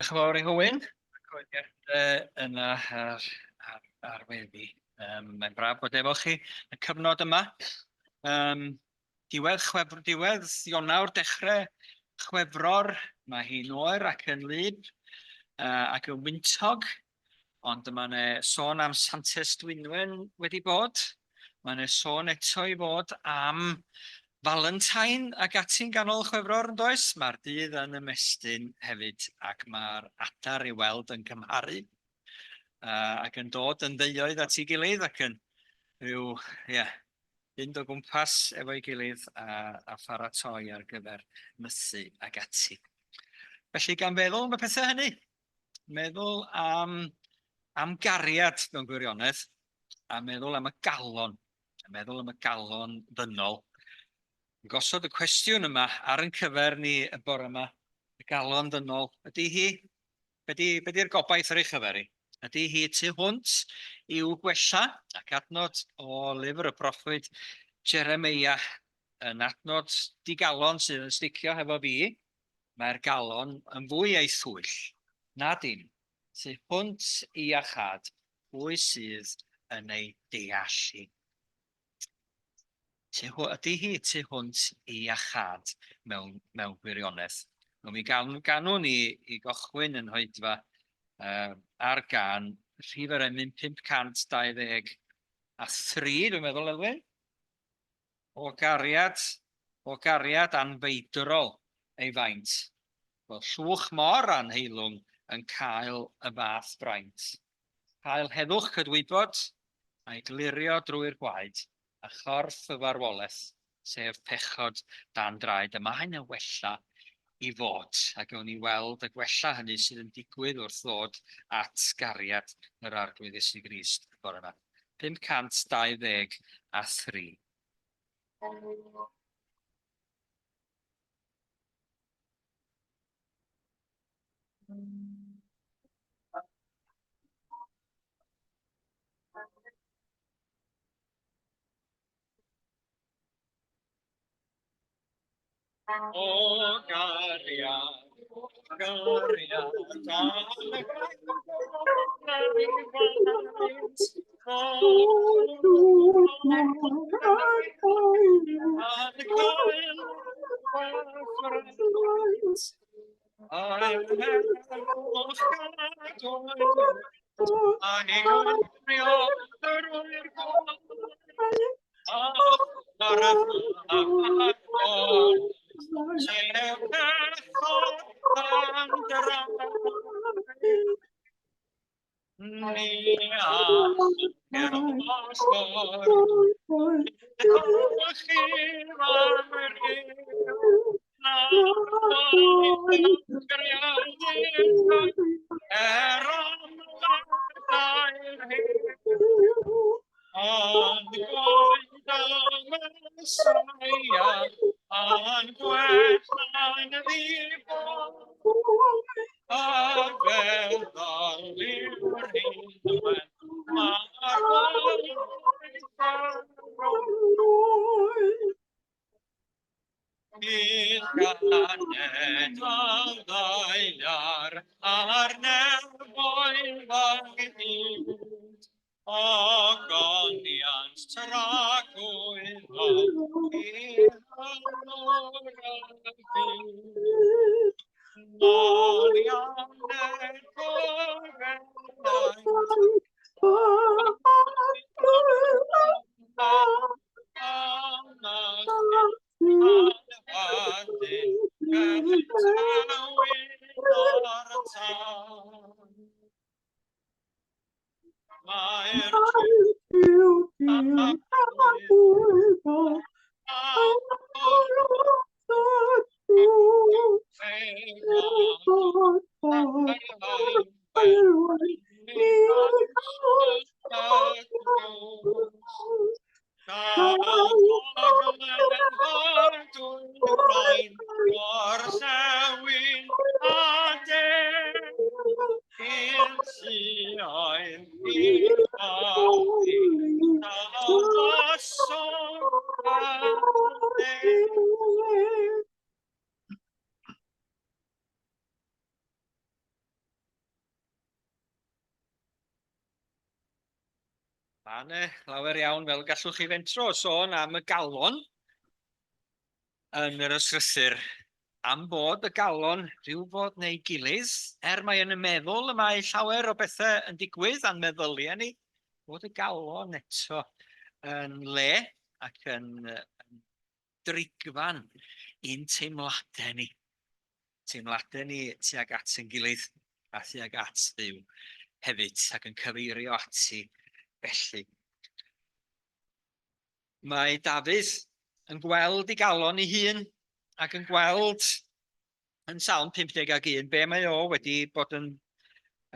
Diolch yn fawr i Hywyn. Cyhoeddiadau yna ar, ar, ar weddi. Mae'n braf bod efo chi y cyfnod yma. Um, diwedd, chwefr, diwedd Ionawr, dechrau Chwefror, mae hi'n oer ac yn wlyb ac yn wyntog, ond mae yna sôn am Santes Dwynwen wedi bod. Mae yna sôn eto i fod am Valentine ac ati'n ganol Chwefror, yn does? Mae'r dydd yn ymestyn hefyd ac mae'r adar i weld yn cymharu ac yn dod yn ddeuoedd at ei gilydd ac yn rhyw, ie, yeah, fynd o gwmpas efo'i gilydd a, a pharatoi ar gyfer mythu ac ati. Felly gan feddwl am y pethau hynny, meddwl am, am gariad mewn gwirionedd, a meddwl am y galon, a meddwl am y galon ddynol. Gosod y cwestiwn yma ar yn cyfer ni y bore yma, y galon ddynol, ydy hi Be di, be di'r gobaith ar ei chyfer hi? Ydy hi tu hwnt i'w gwella? Ac adnod o lyfr y proffwyd Jeremeia yn adnod digalon sydd yn sticio hefo fi, mae'r galon yn fwy ei thwyll na dim, tu hwnt i iachâd, pwy sydd yn ei deall hi? Tu hw- ydy hi tu hwnt i iachâd mewn, mewn gwirionedd. Wel, mi gan, ganwn ni i gychwyn yn hoedfa uh, ar gan rhif yr emyn 523, dwi'n meddwl, Elwyn. O gariad, o gariad anfeidrol ei faint. Wel, llwch mor anheilwng yn cael y fath fraint. Cael heddwch cydwybod, a'i glirio drwy'r gwaed, a chorff y farwolaeth, sef pechod dan draed. Y mae yna wella i fod, a gawn ni weld y gwella hynny sydd yn digwydd wrth ddod at gariad yr Arglwydd Iesu Grist y bore yma. 523. O gariad, gariad, Mae yna lawer iawn, fel gallwch chi fentro, sôn am y galon yn yr ysgrythur, am bod y galon rhywfodd neu gilydd, er mae yn y meddwl y mae llawer o bethau yn digwydd a'n meddyliau ni, bod y galon eto yn le ac yn, yn drigfan i'n teimladau ni. Teimladau ni tuag at ein gilydd a thuag at Dduw hefyd, ac yn cyfeirio ati felly. Mae Dafydd yn gweld ei galon ei hun ac yn gweld yn Salm 51 be mae o wedi bod yn,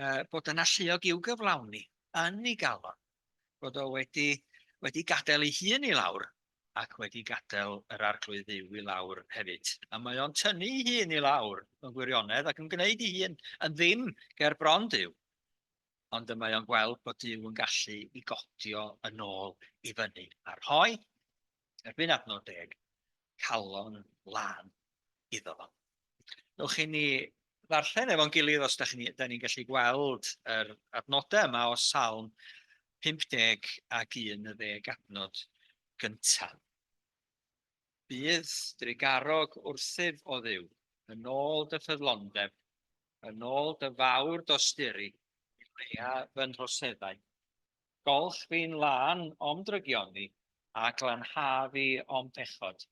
uh, bod yn alluog i'w gyflawni yn ei galon. Bod o wedi, wedi gadael ei hun i lawr ac wedi gadael yr Arglwydd Dduw i lawr hefyd. A mae o'n tynnu ei hun i lawr mewn gwirionedd ac yn gwneud ei hun yn ddim ger bron Duw. Ond y mae o'n gweld bod Duw yn gallu i godio yn ôl i fyny a rhoi, erbyn adnod deg, calon lân iddo fo. Newch i ni ddarllen efo'n gilydd os da ni'n da ni gallu gweld yr adnodau yma o Salm 50 ac 1 y ddeg adnod gyntaf. Bydd drugarog wrthyf o Dduw, yn ôl dy ffyddlondeb, yn ôl dy fawr dosturi, i leia fy nhroseddau. Golch fi'n lân o'm drygioni, a glanha fi o'm pechod,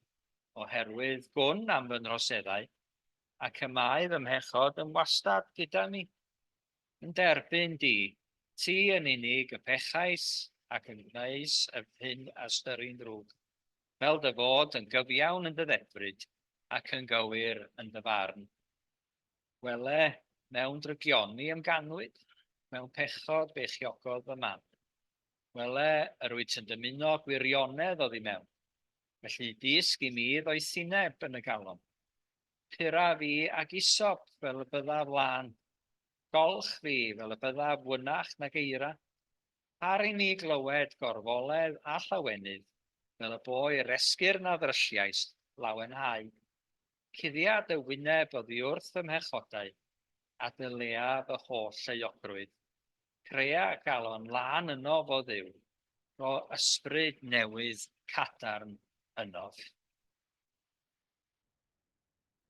oherwydd gwn am fy nhroseddau, ac y mae fy mhechod yn wastad gyda mi. Yn derbyn di, ti yn unig y pechais ac yn gwneus yr hyn a ystyri'n ddrwg, fel dy fod yn gyfiawn yn dy ddedfryd ac yn gywir yn dy farn. Wele, mewn drygioni y'm ganwyd, mewn pechod beichiogodd fy mam. Wele, yr wyt yn dymuno gwirionedd oddi mewn, felly dysg i mi ddoethineb yn y galon. Pura fi ag isop fel y byddaf lân, golch fi fel y byddaf wynach nag eira. Par i mi glywed gorfoledd a llawenydd, fel y bo i'r esgyrn a ddrylliaist lawenhau. Cuddia dy wyneb oddi wrth fy mhechodau, a dylea fy holl euogrwydd. Crea galon lân ynof, O Dduw, rho ysbryd newydd cadarn ynof.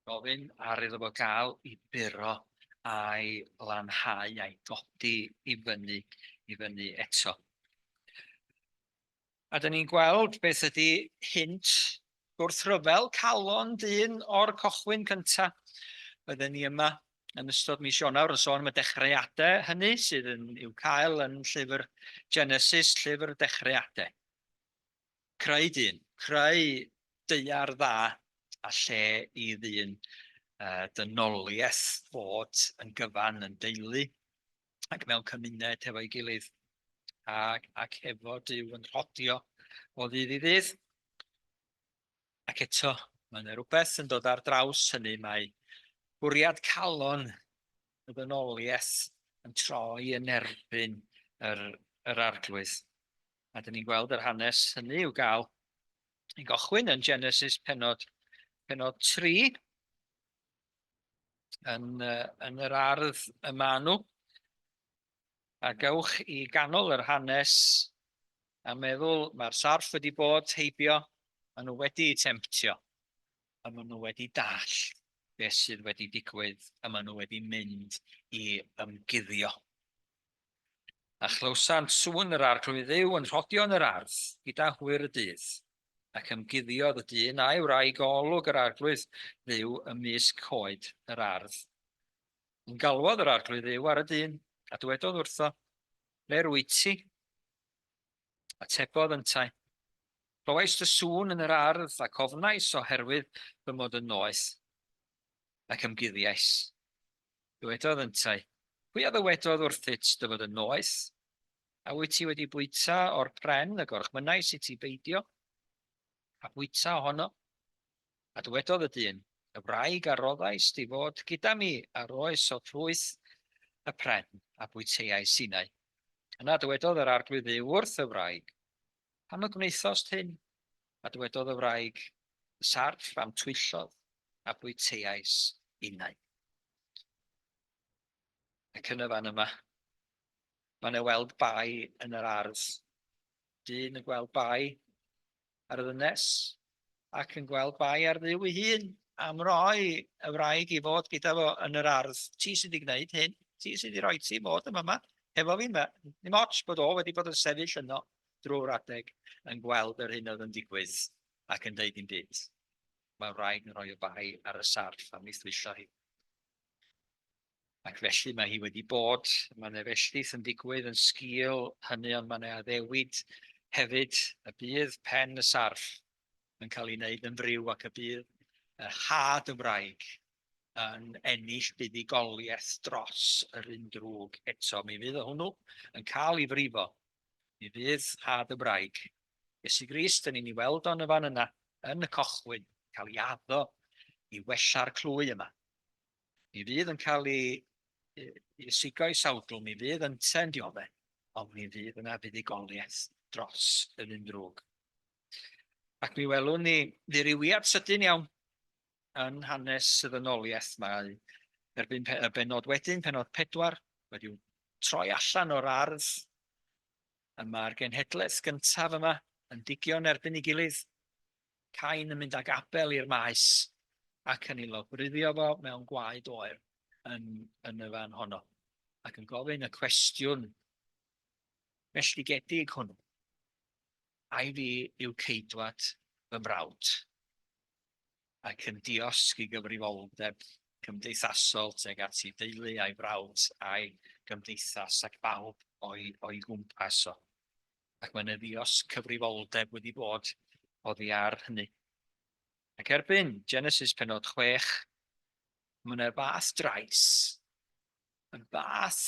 Gofyn ar iddo fo gael i buro a'i lanhau a'i godi i fyny, i fyny eto. A dyn ni'n gweld beth ydy hynt gwrthryfel calon dyn o'r cochwyn cyntaf. Bydden ni yma yn ystod mis Ionawr yn sôn am y dechreuadau hynny sydd yn i'w cael yn llyfr Genesis, llyfr dechreuadau. Creu dyn, creu daear dda a lle i ddyn uh, dynoliaeth fod yn gyfan, yn deulu, ac mewn cymuned hefo'i gilydd ac, ac hefo Duw yn rhodio o ddydd i ddydd. Ac eto, mae yna rhywbeth yn dod ar draws hynny, mae bwriad calon y ddynoliaeth yn troi yn erbyn yr, yr arglwydd. A dyn ni'n gweld yr hanes hynny i'w gael yn gochwyn yn Genesis penod, penod 3, yn, yn yr ardd y maen nhw. A gawch i ganol yr hanes a meddwl mae'r sarff wedi bod heibio, maen nhw wedi temptio, a maen nhw wedi dall beth sydd wedi digwydd, a maen nhw wedi mynd i ymguddio. A chlywsant sŵn yr Arglwydd Dduw yn rhodio yn yr ardd gyda hwyr y dydd, ac ymguddiodd y dyn a'i wraig o olwg yr Arglwydd Dduw ymysg coed yr ardd. Yn galwodd yr Arglwydd Dduw ar y dyn, a dywedodd wrtho, Ble wyt ti? Atebodd yntau, Clywais dy sŵn yn yr ardd, ac ofnais oherwydd fy mod yn noeth, ac ymguddiais. Dywedodd yntau, Pwy a ddywedodd wrthyt dy fod yn noeth? A wyt ti wedi bwyta o'r pren y gorchmynnais i ti beidio a bwyta ohono? A dywedodd y dyn, Y wraig a roddais di fod gyda mi a roes o ffrwyth y pren, a bwyteais innau. Yna dywedodd yr Arglwydd Dduw wrth y wraig, Pam y gwnaethost hyn? A dywedodd y wraig, Y sarff a'm twyllodd, a bwyteais innau. Ac yn y fan yma, mae yna weld bai yn yr ardd. Dyn yn gweld bai ar y ddynes ac yn gweld bai ar Dduw ei hun am roi y wraig i fod gyda fo yn yr ardd. Ti sydd wedi gwneud hyn, ti sydd wedi rhoi ti fod yma yma, hefo fi yma. Ddim ots bod o wedi bod yn sefyll yno drwy'r adeg yn gweld yr hyn oedd yn digwydd ac yn deud dim byd. Mae'r wraig yn rhoi y bai ar y sarff am ei thwyllo hi. Ac felly mae hi wedi bod, mae yna fellyth yn digwydd yn sgil hynny, ond mae yna addewid hefyd y bydd pen y sarff yn cael ei wneud yn friw ac y bydd y had y wraig yn ennill buddugoliaeth dros yr un drwg eto. Mi fydd hwnnw yn cael ei frifo. Mi fydd had y wraig. Iesu Grist, yn ni'n ei weld o'n y fan yna, yn y cochwyn, cael ei addo i wella'r clwy yma. Mi fydd yn cael ei ei sigo i sawdl, mi fydd ynte'n diodde, ond mi fydd yna fuddugoliaeth dros yr un drwg. Ac mi welwn ni ddirywiad sydyn iawn yn hanes y ddynoliaeth. Mae erbyn y bennod wedyn, pennod 4, wedi'w troi allan o'r ardd, y mae'r genhedlaeth gyntaf yma yn digio'n erbyn ei gilydd, Cain yn mynd ag Abel i'r maes ac yn ei lofruddio fo mewn gwaed oer yn, yn y fan honno, ac yn gofyn y cwestiwn melltigedig hwnnw, ai fi yw ceidwad fy mrawd? Ac yn diosg i gyfrifoldeb cymdeithasol tuag at ei deulu a'i frawd a'i gymdeithas ac bawb o'i, o'i gwmpas o. Ac mae yna ddiosg cyfrifoldeb wedi bod oddi ar hynny. Ac erbyn Genesis penod 6, mae yna fath drais, y fath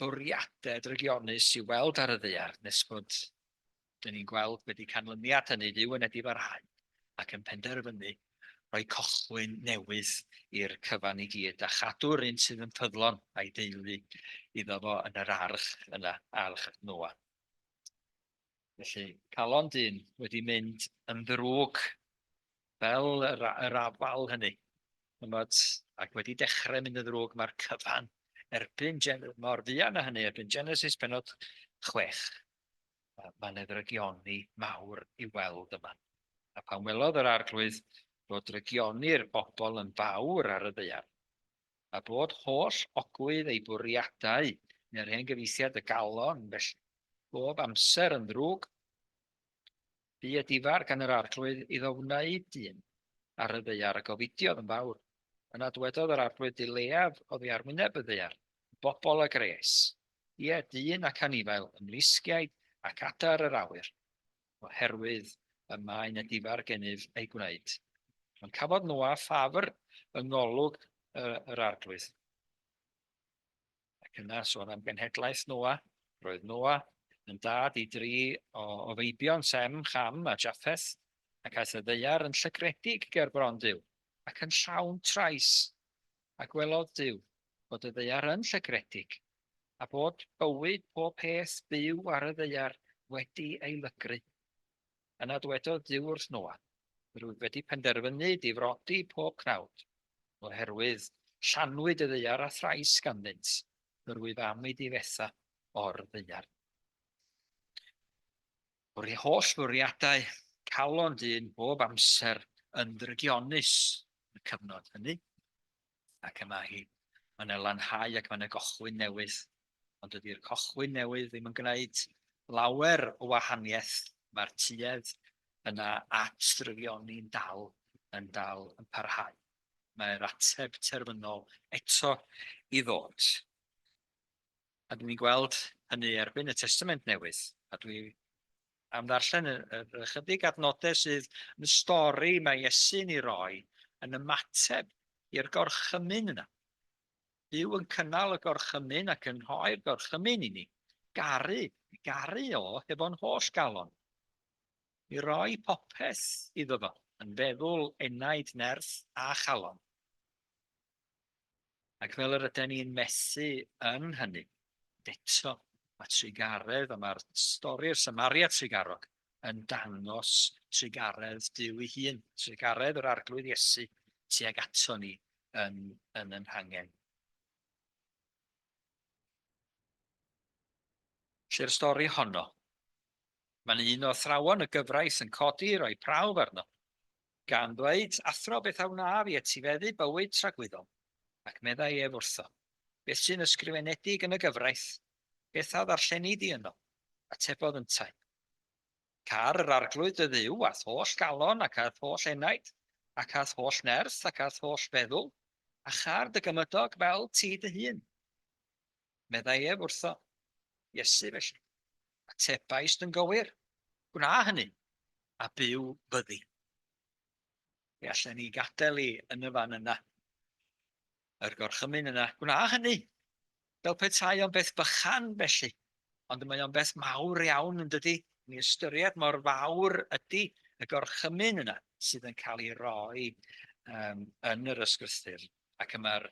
bwriadau drygionus i'w weld ar y ddaear nes bod dyn ni'n gweld wedi canlyniad hynny Dduw yn edifarhau ac yn penderfynu rhoi cochwyn newydd i'r cyfan i gyd a chadw'r un sydd yn ffyddlon a'i deulu iddo fo yn yr arch yna, arch Noa. Felly, calon dyn wedi mynd yn ddrwg fel yr, yr afal hynny. Chymod, ac wedi dechrau mynd yn ddrwg mae'r cyfan erbyn, mor fuan â hynny, erbyn Genesis penod 6. Mae yna ddrygioni mawr i weld yma. A pan welodd yr arglwydd fod drygioni'r bobl yn fawr ar y ddaear, a bod holl ogwydd ei bwriadau, neu'r hen gyfieithiad y galon, felly, bob amser yn ddrwg, bu edifar gan yr arglwydd iddo wneud dyn ar y ddaear a gofidiodd yn fawr. Yna dywedodd yr arglwydd dileaf oddi ar wyneb y ddaear, y bobl a greais, ie, dyn ac anifail, ymlusgiaid ac adar yr awyr, oherwydd y mae'n edifar gennyf ei gwneud. Ond cafodd Noa ffafr yng ngolwg yr arglwydd. Ac yna sôn am genhedlaeth Noa. Roedd Noa yn dad i dri o, o feibion, Sem, Cham a Japheth, ac aeth y ddaear yn llygredig ger bron Duw, ac yn llawn trais. A gwelodd Duw fod y ddaear yn llygredig, a bod bywyd pob peth byw ar y ddaear wedi ei lygru. Yna dywedodd Duw wrth Noa, Rwyf wedi penderfynu difrodi pob cnawd, oherwydd llanwyd y ddaear â thrais ganddynt, yr wyf am ei difetha o'r ddaear. O'r holl fwriadau calon dyn bob amser yn ddrygionus yn y cyfnod hynny, ac y mae hi. Mae yna lanhau ac mae yna gochwyn newydd, ond dydy'r cochwyn newydd ddim yn gwneud lawer o wahaniaeth. Mae'r tuedd yna at ddrygioni'n dal yn dal yn parhau. Mae'r ateb terfynol eto i ddod. A dwi'n gweld hynny erbyn y Testament Newydd, a dwi am ddarllen yr ychydig adnodau sydd yn y stori mae Iesu'n ei roi yn ymateb i'r gorchymyn yna. Duw yn cynnal y gorchymyn ac yn rhoi'r gorchymyn i ni. Garu, garu o hefo'n holl galon. I roi popeth iddo fo, yn feddwl, enaid, nerth a chalon. Ac fel yr yden ni'n methu yn hynny, eto, mae trugaredd a mae'r stori'r Samaria trugarog yn dangos trugaredd Duw ei hun, trugaredd yr Arglwydd Iesu tuag ato ni yn, yn yn hangen. Felly'r stori honno. Mae'n un o athrawon y gyfraith yn codi i roi prawf arno, gan ddweud, Athro, beth a wnaf i etifeddu bywyd tragwyddol? Ac meddai ef wrtho, Beth sy'n ysgrifenedig yn y gyfraith? Beth a ddarlleni di yno? Atebodd yntau, Car yr Arglwydd dy Dduw a'th holl galon ac a'th holl enaid, ac a'th holl nerth ac a'th holl feddwl, a char dy gymydog fel ti dy hun. Meddai ef wrtho, Iesu felly, atebaist yn gywir, gwna hynny, a byw fyddi. Fe allen ni gadael i yn y fan yna, yr gorchymyn yna, gwna hynny, fel petai o'n beth bychan felly, ond mae o'n beth mawr iawn yn dydy, ni ystyried mor fawr ydy y gorchymyn yna sydd yn cael ei roi um, yn yr ysgrythur, ac y mae'r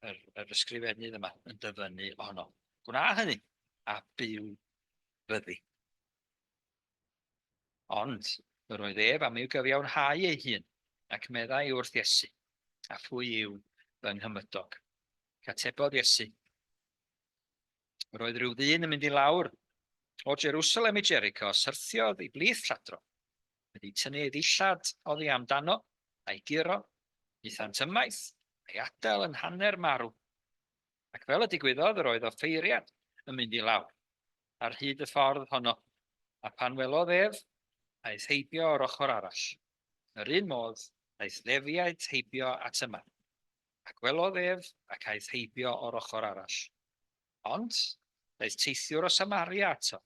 yr, yr ysgrifennydd yma yn dyfynnu ohono. Gwna hynny, a byw fyddi. Ond yr oedd ef am i'w gyfiawnhau ei hun, ac meddai wrth Iesu, A phwy yw fy nghymydog? Ac atebodd Iesu, Yr oedd rhyw ddyn yn mynd i lawr o Jerusalem i Jericho, syrthiodd i blith lladron, wedi tynnu ei ddillad oddi amdano, a'i guro, aethant ymaith, a'i adael yn hanner marw. Ac fel y digwyddodd, yr oedd offeiriad yn mynd i lawr ar hyd y ffordd honno, a phan welodd ef, aeth heibio o'r ochr arall. Yr un modd, aeth Lefiaid heibio at yma. A gwelodd ef, ac aeth heibio o'r ochr arall. Ond, daeth teithiwr o Samaria ato.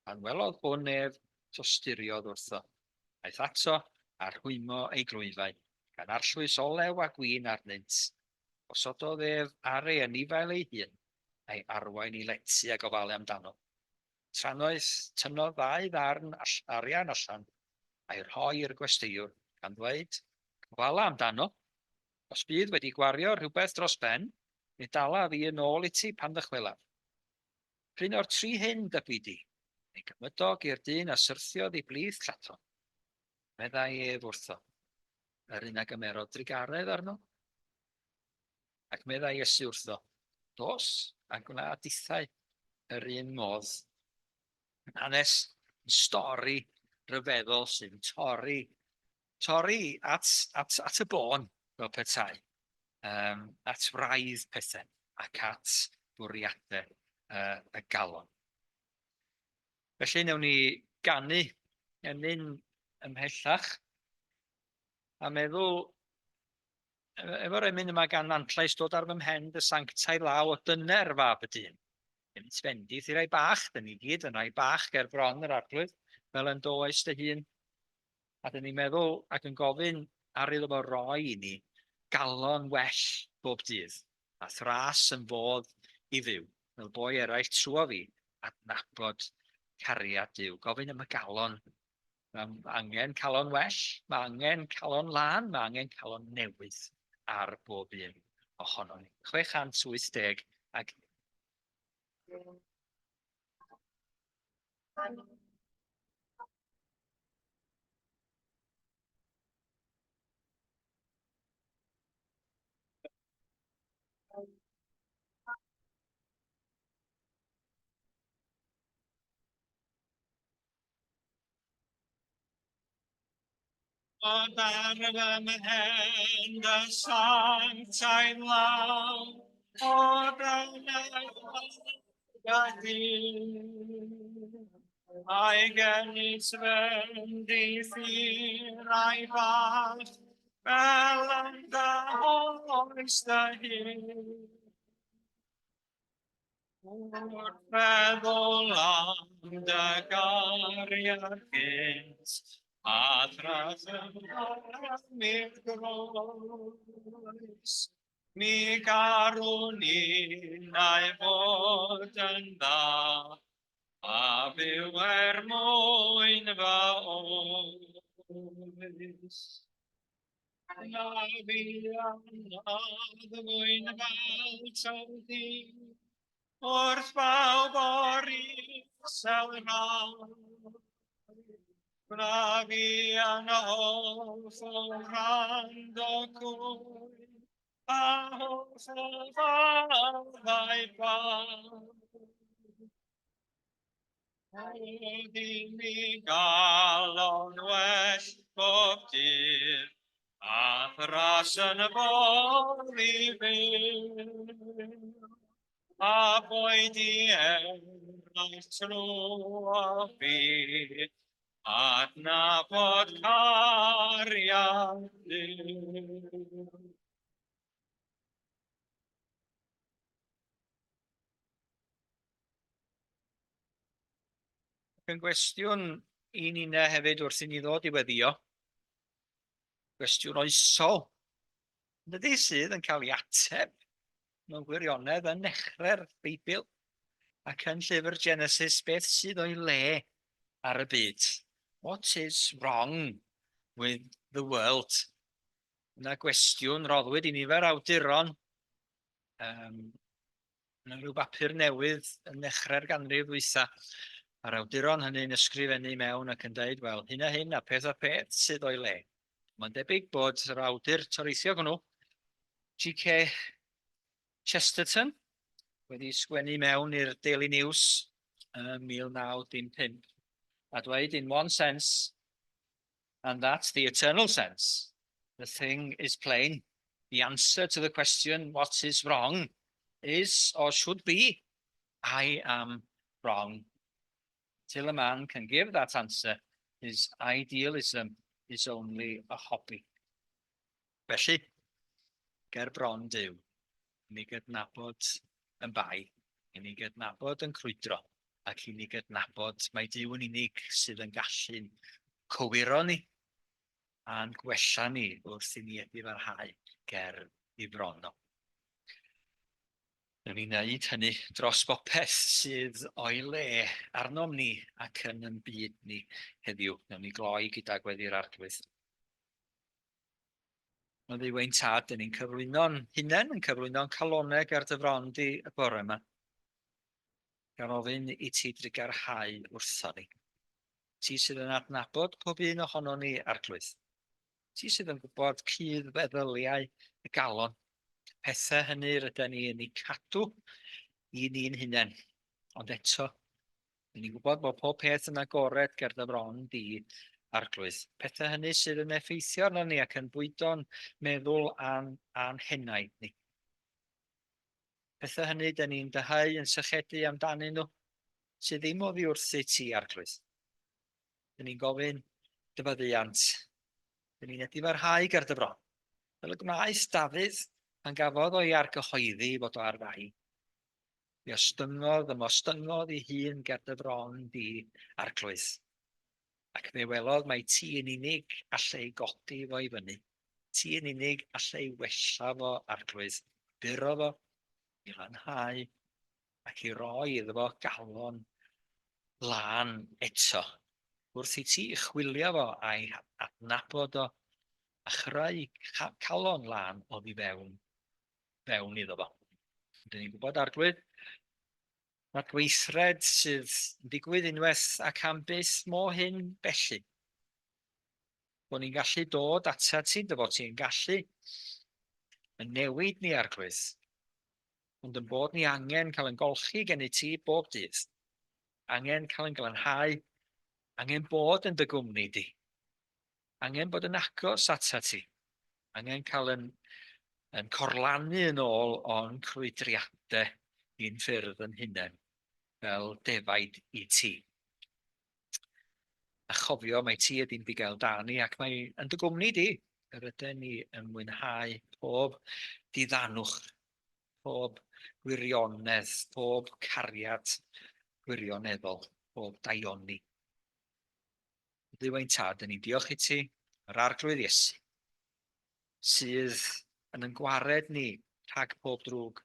Pan welodd hwn ef, tosturiodd wrtho. Aeth ato, a rhwymo ei glwyfau, gan arllwys olew a gwin arnynt. Gosododd ef ar ei anifail ei hun, a'i arwain i lety a gofalu amdano. Trannoeth, tynnodd ddau ddarn arian allan, a'i rhoi i'r gwesteiwr, gan ddweud, Gofala amdano. Os bydd wedi gwario rhywbeth dros ben, mi dalaf i yn ôl iti pan ddychwelaf. P'run o'r tri hyn, dybi di? Ei gymydog i'r dyn a syrthiodd i blith lladron. Meddai ef wrtho, Yr un a gymerodd drugaredd arno. Ac meddai Iesu wrtho, Dos, a gwna dithau yr un modd. Hanes stori ryfeddol sy'n torri torri at, at, at y bôn, fel petai, um, at wraidd pethau ac at fwriadau y galon. Felly, newn ni ganu emyn ymhellach a meddwl efo'r emyn yma gan Nantlais dod ar fy mhen dy sanctaidd law o dyner fab y dyn. Gynt fendith i rai bach, dyn ni gyd yn rai bach ger bron yr arglwydd, fel yn does dy hun. A dyn ni'n meddwl ac yn gofyn ar iddo fo roi i ni galon well bob dydd, a thras yn fodd i fyw, fel boi eraill trwo fi adnabod cariad Duw. Gofyn am y galon. Mae angen calon well, mae angen calon lân, mae angen calon newydd ar bob un ohonon ni. 680 ag Ond ar fy mhen dy sanctaidd law, o dyner dy A'i gennyt fendith i'r a'i bach, fel yn dy oes dy hun. Wrth feddwl am dy gariad gynt, a thras yn i'r groes, mi garwn innau fod yn dda, a byw er mwyn fy oes. Na fi anodd mwyn fel tawdi, wrth bawb o'r isel ran. Gwna fi yn hoff o wrando cwyn, a hoff o faddau barn. Rhodd i mi galon well bob dydd, a'th ras yn fodd i fyw. A boed i eraill trwof fi, adnabod cariad Duw. Ac yn gwestiwn i ninne hefyd wrth i ni ddod i weddio, gwestiwn oesol, dydy sydd yn cael ei ateb mewn gwirionedd yn nechrau'r Beibl ac yn llyfr Genesis beth sydd o'i le ar y byd. What is wrong with the world? Yna gwestiwn roddwyd i nifer awduron um, mewn rhyw bapur newydd yn nechrau'r ganrif ddwytha, a'r awduron hynny'n ysgrifennu mewn ac yn dweud, wel, hyn a hyn a peth a peth sydd o'i le. Mae'n debyg bod yr awdur toreithiog hwnnw, G.K. Chesterton, wedi sgwennu mewn i'r Daily News ym 1915, a dweud, in one sense, and that's the eternal sense, the thing is plain. The answer to the question, what is wrong, is or should be, I am wrong. Till a man can give that answer, his idealism is only a hobby. Felly, ger bron Duw, i ni gydnabod yn bai, i ni gydnabod yn crwydro, ac i ni gydnabod mai Duw yn unig sydd yn gallu'n cywiro ni a'n gwella ni wrth i ni edifarhau ger i fron o. Newn ni wneud hynny dros bopeth sydd o'i le arnom ni ac yn yn byd ni heddiw. Newn ni gloi gyda gweddi'r Arglwydd. Mae'n ddiw ein tad, dyn ni'n cyflwyno'n hunain, yn cyflwyno'n caloneg ar dy fron di y bore yma. Gan ofyn i ti drugarhau wrtho ni. Ti sydd yn adnabod pob un ohono ni, Arglwydd. Ti sydd yn gwybod cudd feddyliau y galon, pethau hynny rydyn ni yn eu cadw i ni'n hunain. Ond eto, Ry'n ni'n gwybod bod pob peth yn agored ger dy fron di, Arglwydd. Pethau hynny sydd yn effeithio arnon ni ac yn bwydo'n meddwl a'n, a'n henaid ni. Pethau hynny dyn ni'n dyheu yn sychedu amdanyn nhw, sydd ddim oddi wrthyt ti, Arglwydd. Dyn ni'n gofyn dy faddeuant. Dyn ni'n edifarhau ger dy fron. Fel y gwnaeth Dafydd pan gafodd o'i argyhoeddi fod o ar fai. Mi ostyngodd, ymostyngodd ei hun ger dy fron di, Arglwydd. Ac fe welodd mai ti yn unig alle ei godi fo i fyny. Ti yn unig alle ei wella fo, Arglwydd, buro fo, i lanhau, ac i roi iddo fo galon lân eto. Wrth i ti chwilio fo a'i adnabod o, a chreu calon lân oddi fewn fewn iddo fo. Dyn ni'n gwybod, Arglwydd, mae'r gweithred sydd yn digwydd unwaith ac am byth mo hyn felly. Bod ni'n gallu dod atat ti, dy fod ti'n gallu yn newid ni, Arglwydd, ond yn bod ni angen cael yn golchi gen i ti bob dydd, angen cael yn glanhau, angen bod yn dy gwmni di. Angen bod yn agos atat ti. Angen cael yn, yn corlannu yn ôl o'n crwydriadau i'n ffyrdd yn hunain, fel defaid i ti. A chofio mai ti ydy'n bugail da ni ac mae yn dy gwmni di yr ydyn ni yn mwynhau pob diddanwch, pob gwirionedd, pob cariad gwirioneddol, pob daioni. Dduw ein Tad, dyn ni'n diolch i ti, yr Arglwydd Iesu, sydd yn yn gwared ni rhag pob drwg,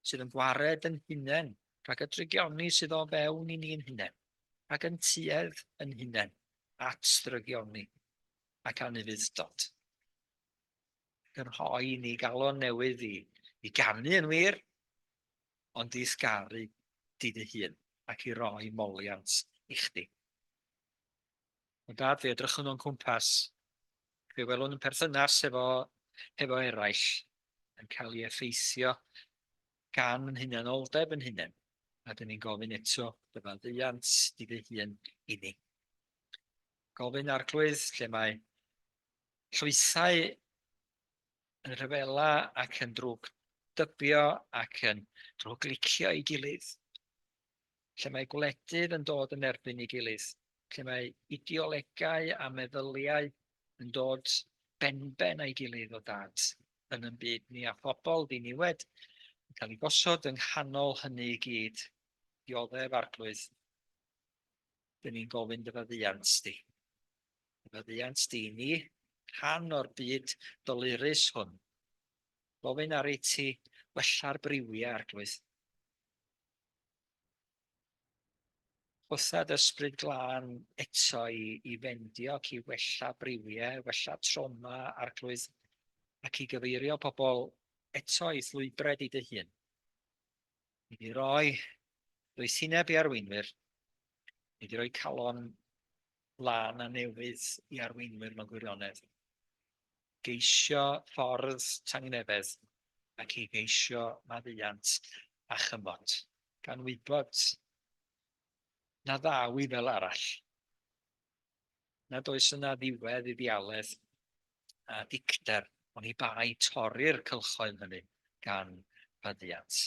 sydd yn gwared yn hunain rhag y drygioni sydd o fewn i ni'n hunain, rhag yn tuedd yn hunain at ddrygioni ac anufudd-dod. Ac yn rhoi ni galon newydd i, i ganu yn wir, ond i'th garu di dy hun ac i roi moliant i chdi. Ond dad, fe edrychwn o'n cwmpas, fe welwn yn perthynas efo, hefo eraill yn cael ei effeithio gan yn hunanoldeb yn hunain. A dyn ni'n gofyn eto, dy faddeuant di dy hun i ni. Gofyn Arglwydd lle mae llwythau yn rhyfela ac yn drwg dybio ac yn drwglicio ei gilydd, lle mae gwledydd yn dod yn erbyn ei gilydd, lle mae ideolegau a meddyliau yn dod benben â'i gilydd o dad yn yn byd ni a phobl ddiniwed yn cael ei gosod yng nghanol hynny i gyd, dioddef Arglwydd, dyn ni'n gofyn dy faddeuant di. Dy faddeuant di i ni, rhan o'r byd dolurus hwn. Gofyn ar i ti wella'r briwiau, Arglwydd. Chwytha dy ysbryd glân eto i, i fendio ac i wella briwiau, wella trauma, Arglwydd, ac i gyfeirio pobl eto i'th lwybrau di dy hun. I di roi doethineb i arweinwyr, i di roi calon lân a newydd i arweinwyr mewn gwirionedd. Geisio ffordd tangnefedd ac i geisio maddeuant a chymod, gan wybod na ddaw i fel arall, nad oes yna ddiwedd i ddialedd a dicter, oni bai torri'r cylchoedd hynny gan faddeuant.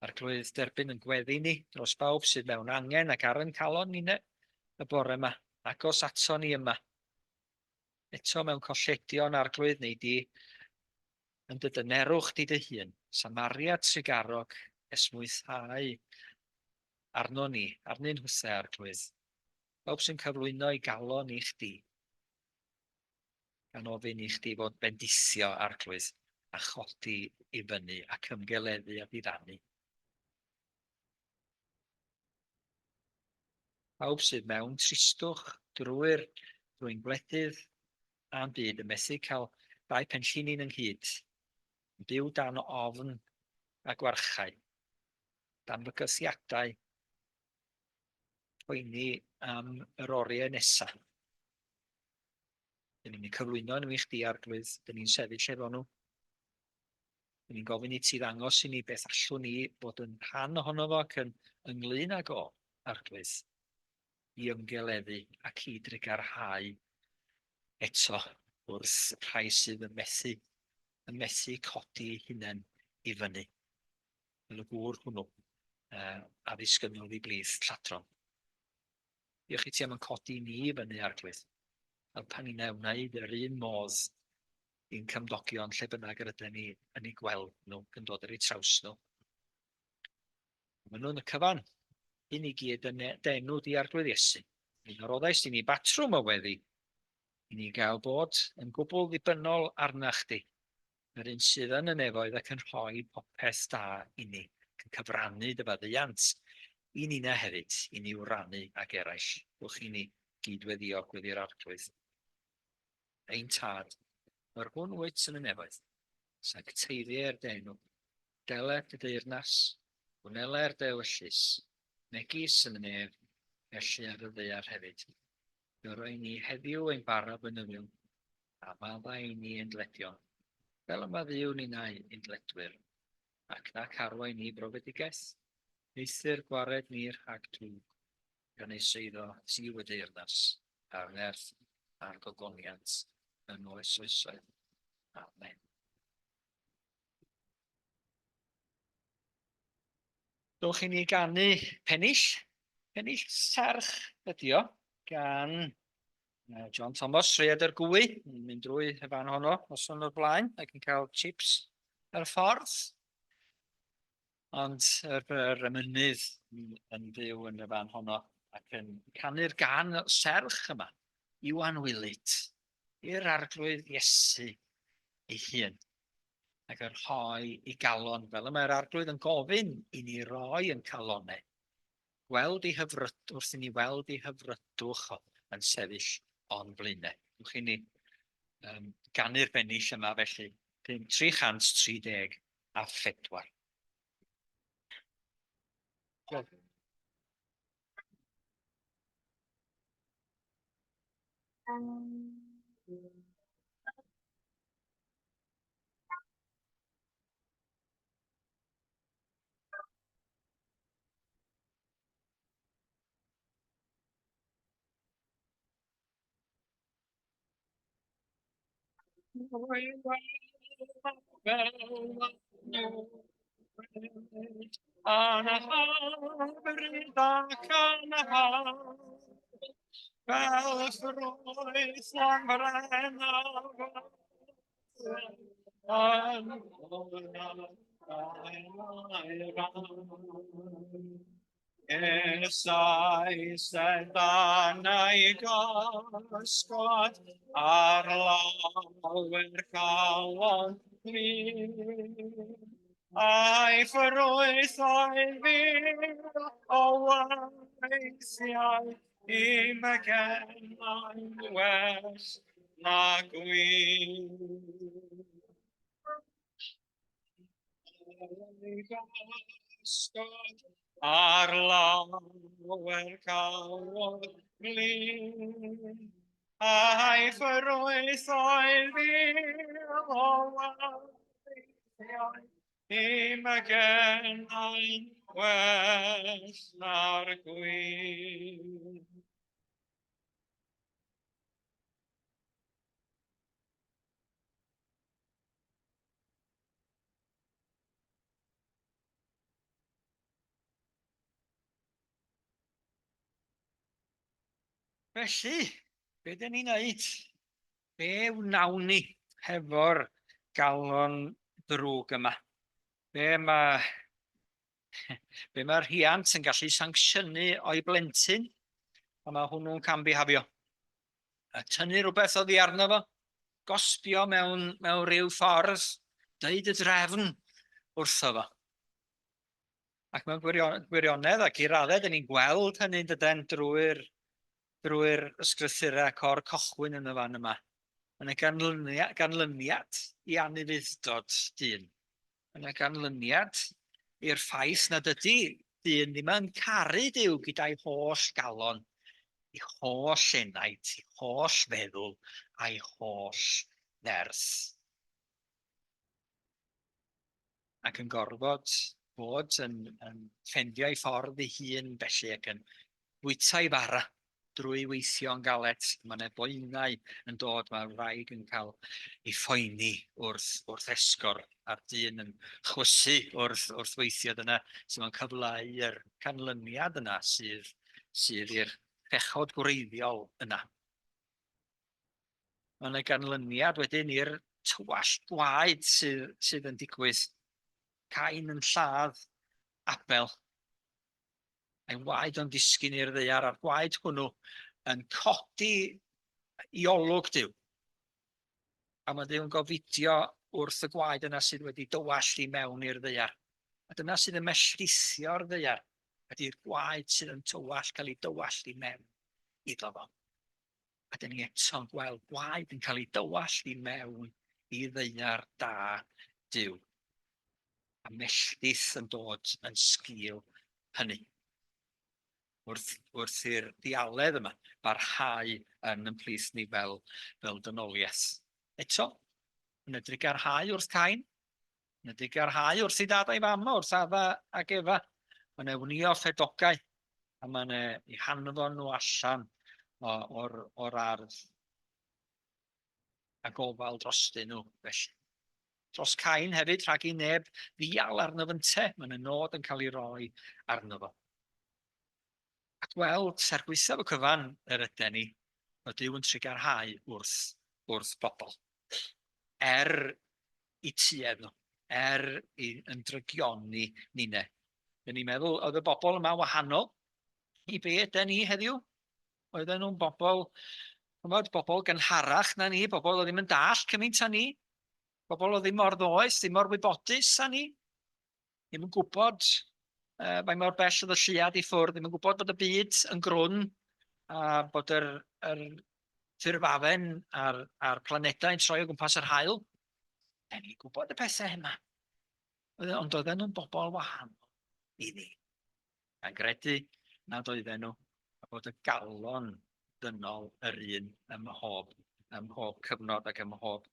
Arglwydd, derbyn yn gweddi ni dros bawb sydd mewn angen ac ar yn calon ninne y bore yma, agos ato ni yma. Eto mewn colledion, Arglwydd, neu di yn dy dynerwch di dy hun, Samaria trugarog, esmwythau arno ni, arnyn nhwthe, Arglwydd. Pawb sy'n cyflwyno i galon i chdi, gan ofyn i chdi fod bendithio, Arglwydd, a chodi i fyny ac ymgeleddu a diddanu. Pawb sydd mewn tristwch drwy'r drwy'n gwledydd a'n byd yn methu cael dau penllinyn ynghyd, yn byw dan ofn a gwarchau, dan fygythiadau, poeni am yr oriau nesaf. Dyn ni'n eu cyflwyno nhw i chdi, Arglwydd. Dyn ni'n sefyll efo nhw. Dyn ni'n gofyn i ti ddangos i ni beth allwn ni fod yn rhan ohono fo ac yn ynglyn ag o, Arglwydd, i ymgeleddu ac i drugarhau eto wrth rhai sydd yn methu, yn methu codi eu hunain i fyny. Fel y gŵr hwnnw uh, a ddisgynnodd i blith lladron. Diolch i ti am yn codi ni i fyny, Arglwydd. Helpa ni wneud wneud yr un modd i'n cymdogion lle bynnag yr ydyn ni yn eu gweld nhw yn dod ar eu traws nhw. Maen nhw'n y cyfan, hyn i gyd yn d'enw di Arglwydd Iesu. Mi a roddaist i ni batrwm o weddi, i ni gael bod yn gwbl ddibynnol arna chdi, yr un sydd yn y nefoedd ac yn rhoi popeth da inni, ac yn cyfrannu dy faddeuant i ninna hefyd, i ni wrannu ag eraill. Rhowch i ni gyd-weddïo gweddi'r Arglwydd. Ein Tad, yr hwn wyt yn y nefoedd, sancteiddier dy enw, deler dy deyrnas, gwneler dy ewyllys, megis yn y nef, felly ar y ddaear hefyd. Dyro i ni heddiw ein bara bynyddion, a maddau i ni ein dyledion, fel y maddeuwn ninnau ein dyledwyr, ac nac arwain ni brofedigaeth, eithr gwared ni rhag drwg, gan ei seiddo ti y deyrnas, a'r nerth, a'r gogoniant, yn oes oesoedd. Amen. Dowch i ni ganu pennill, pennill serch ydi o, gan John Thomas, Rhaeadr Gwy, yn mynd drwy y fan honno noson o'r blaen ac yn cael chips ar y ffordd. Ond yr, yr emynydd yn fyw yn y fan honno ac yn canu'r gan serch yma, Iwan Wylit, i'r Arglwydd Iesu ei hun, ac yr rhoi i galon, fel y mae'r Arglwydd yn gofyn i ni roi yn calonau. Gweld ei hyfryd, wrth i ni weld ei hyfrydwch o yn sefyll o'n blaenau. Wch i ni um, ganu'r bennill yma felly, 334. Diolch. Anhyfryd ac anhawdd, fel ffrwyth am bren a yn Esais edanau gysgod ar lawer calon glin. A'i ffrwyth oedd fil o weithiau i'm genau'n well na gwin. Ar lawer cawod glin, a'i ffrwyth oedd fil o weithiau i'm genau'n well na'r gwin. Felly, be dyn ni'n neud? Be wnawn ni hefo'r galon ddrwg yma? Be mae be mae'r rhiant yn gallu sancsiynu o'i blentyn, a mae hwnnw'n cambihafio? A tynnu rhywbeth oddi arno fo, gosbio mewn, mewn rhyw ffordd, dweud y drefn wrtho fo. Ac mewn gwirionedd, ac i raddau, dyn ni'n gweld hynny'n dyden drwy'r drwy ysgrythurau ac o'r cochwyn yn y fan yma. Yn y ganlyniad, ganlyniad i anufudd-dod dyn. Yn y ganlyniad i'r ffaith nad ydy dyn ddim yn caru Duw gyda'i holl galon, ei holl enaid, ei holl feddwl a'i holl nerth. Ac yn gorfod bod yn, yn ffendio ei ffordd ei hun felly ac yn bwyta'i fara drwy weithio'n galed. Mae yna boenau yn dod, mae'r wraig yn cael ei phoeni wrth, wrth esgor, a'r dyn yn chwysu wrth, wrth weithio. Dyna sydd mae'n cyfleu'r canlyniad yna sydd, sydd i'r pechod gwreiddiol yna. Mae yna ganlyniad wedyn i'r tywallt gwaed sydd, sydd yn digwydd. Cain yn lladd Abel. A'i waed o'n disgyn i'r ddaear, a'r gwaed hwnnw yn codi i olwg Duw. A mae Duw'n gofidio wrth y gwaed yna sydd wedi dywallt i mewn i'r ddaear. A dyna sydd yn melltithio'r ddaear, ydy'r gwaed sydd yn tywallt, cael ei dywallt i mewn iddo fo. A dyn ni eto'n gweld gwaed yn cael ei dywallt i mewn i ddaear da Duw. A melltith yn dod yn sgil hynny. Wrth, wrth i'r dialedd yma barhau yn yn plith ni fel, fel dynoliaeth. Eto, yn y drugarhau wrth Cain, yn y drugarhau wrth ei dad a'i fam o, wrth Adda ac Efa. Mae'n e wnio ffedogau, a mae'n e i hanfon nhw allan o'r, or ardd a gofal drostyn nhw felly. Dros Cain hefyd, rhag i neb ddial arno fynte, mae yna nod yn cael ei roi arno fo. Ac weld, er gwaethaf y cyfan yr yden ni, mae Duw yn trugarhau wrth, wrth bobl. Er i tuedd nhw, er i ymdrygioni ninne. Dyn ni'n meddwl, oedd y bobl yma wahanol i be yden ni heddiw? Oedden nhw'n bobl, chymod, bobl gynharach na ni, bobl oedd ddim yn dall cymaint â ni, bobl oedd ddim mor ddoeth, ddim mor wybodus â ni, ddim yn gwybod uh, mae mor bell oedd y lleuad i ffwrdd, ddim yn gwybod bod y byd yn grwn a bod yr, yr ffurfafen a'r, a'r planedau yn troi o gwmpas yr haul. Da ni'n gwybod y pethau yma. Ond oedden nhw'n bobl wahanol i ni. Gan gredu nad oedden nhw, a bod y galon ddynol yr un ym mhob, ym mhob cyfnod ac ym mhob,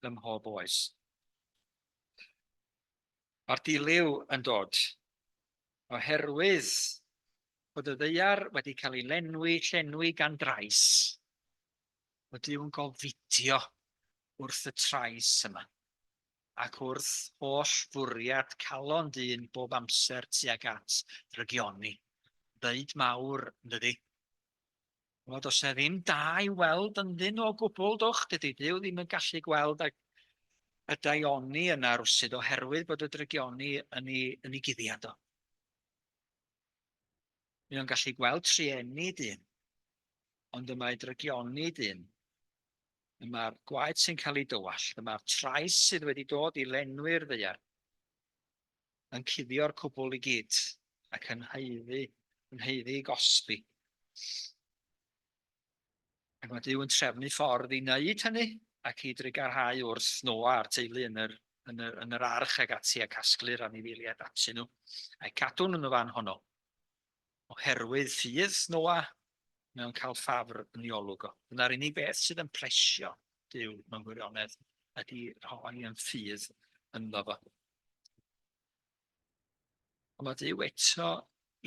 ym mhob oes. Mae'r dilyw yn dod oherwydd bod y ddaear wedi cael ei lenwi, llenwi gan drais. Mae Duw yn gofidio wrth y trais yma, ac wrth holl fwriad calon dyn bob amser tuag at ddrygioni. Ddeud mawr, yn dydi? Wel, does e ddim da i weld ynddyn nhw o gwbl, dwch, dydy Duw ddim yn gallu gweld ag y daioni yna rwsyd oherwydd bod y drygioni yn ei, yn ei guddiad o. Mae o'n gallu gweld trueni dyn, ond y mae drygioni dyn. Y mae'r gwaed sy'n cael ei dywallt, y mae'r trais sydd wedi dod i lenwi'r ddaear, yn cuddio'r cwbl i gyd ac yn haeddu, yn haeddu i gosbi. Ac mae Duw yn trefnu ffordd i wneud hynny ac i drugarhau wrth Noa a'r teulu yn yr, yn yr, yn yr arch ag ati a casglu'r anifeiliaid atyn nhw a'u cadw nhw yn y fan honno. Oherwydd ffydd Noa, mae o'n cael ffafr yn ei olwg o. Dyna'r unig beth sydd yn plesio Duw mewn gwirionedd ydy rhoi yn ffydd ynddo fo. Ond mae Duw eto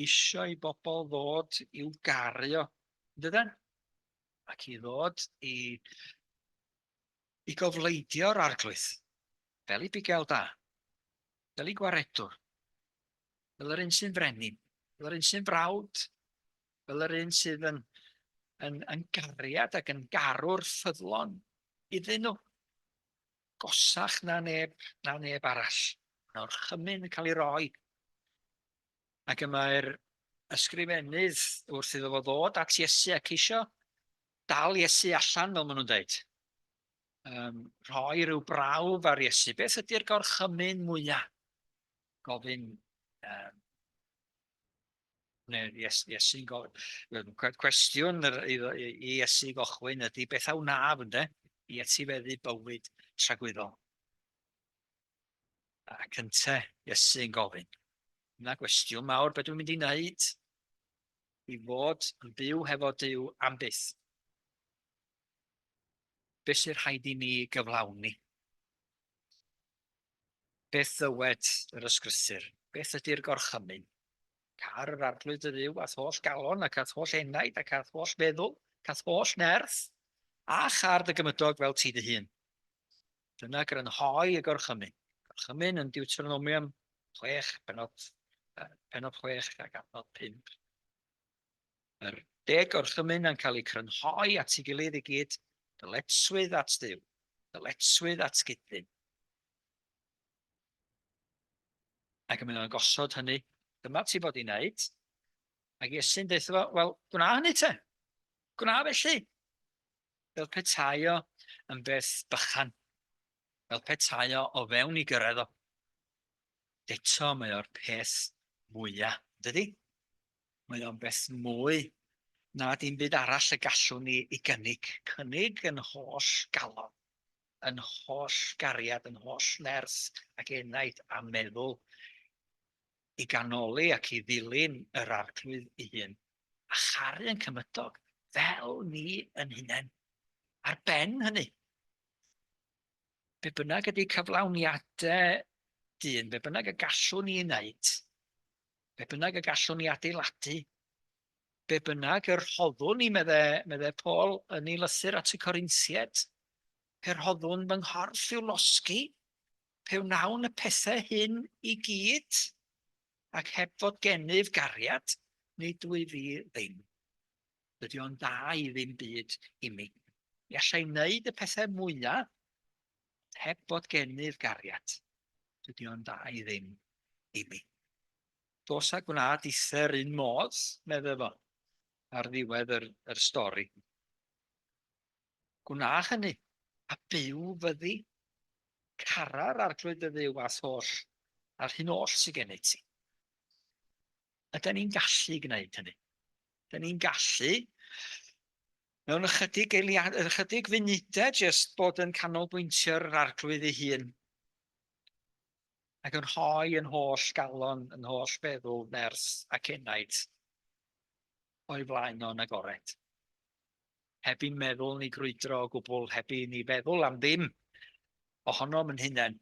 isio i bobl ddod i'w garu o, yndyden? Ac i ddod i, i gofleidio'r arglwydd, fel i bugail da, fel i gwaredwr, fel yr un sy'n frenin, fel yr un sy'n frawd, fel yr un sydd yn, yn, yn gariad ac yn garwr ffyddlon iddyn nhw. gosach na neb, na neb arall. Mae orchymyn yn cael ei roi. Ac y mae'r ysgrifennydd wrth iddo fo ddod at Iesu a ceisio dal Iesu allan, fel maen nhw'n dweud. Um, rhoi rhyw brawf ar Iesu. Beth ydy'r gorchymyn mwyaf? Gofyn um, neu Iesu'n gofyn, cwestiwn i Iesu gochwyn ydy beth a wnaf ynde, i etifeddu bywyd tragwyddol. Ac ynte, Iesu'n gofyn. Yna gwestiwn mawr, beth dwi'n mynd i wneud i fod yn byw hefo Duw am byth? Beth sy'n rhaid i mi gyflawni? Beth ddywed yr Ysgrythur? Beth ydy'r gorchymyn? Car yr Arglwydd dy Dduw a'th holl galon ac a'th holl enaid ac a'th holl feddwl ac a'th holl nerth, a char dy gymydog fel ti dy hun. Dyna grynhoi y gorchymyn. Gorchymyn yn Deuteronomium 6, penod, penod 6 ac adnod 5. Yr deg gorchymyn yn cael eu crynhoi at ei gilydd i gyd, dyletswydd at Dduw, dyletswydd at gyd-ddyn. Ac yn mynd o'n gosod hynny, dyma ti fod i wneud. Ac Iesu'n deutha fo, wel, gwna hynny te. Gwna felly. Fel petai o yn beth bychan. Fel petai o o fewn i gyrraedd o. Eto mae o'r peth mwyaf, dydy? Mae o'n beth mwy na dim byd arall y gallwn ni ei gynnig. Cynnig yn holl galon, yn holl gariad, yn holl nerth ac enaid a meddwl i ganoli ac i ddilyn yr Arglwydd ei hun, a charu yn cymydog fel ni yn hunain. Ar ben hynny, be bynnag ydy cyflawniadau dyn, be bynnag y gallwn ni ei wneud, be bynnag y gallwn ni adeiladu, be bynnag y rhoddwn ni, medde, medde Paul yn ei lythyr at y Corinthiaid, pe rhoddwn fy nghorff i'w losgi, pe wnawn y pethau hyn i gyd, ac heb fod gennyf gariad, nid wyf fi ddim. Dydy o'n dda i ddim byd i mi. Mi allai wneud y pethau mwyaf heb fod gennyf gariad. Dydy o'n dda i ddim i mi. Dos a gwna dither un modd, medde fo, ar ddiwedd yr, yr stori. Gwna hynny, a byw fyddi. Cara'r arglwydd dy dduw a'th holl, a'r hyn oll sydd gennyt ti. Ydy ni'n gallu gwneud hynny? Ydy ni'n gallu mewn ychydig eiliad, ychydig funudau jyst bod yn canolbwyntio ar yr arglwydd ei hun ac yn rhoi yn holl galon, yn holl feddwl, nerth ac enaid o'i flaen o'n agored. Heb i'n meddwl ni grwydro o gwbl, heb i ni feddwl am ddim ohonom yn hunain,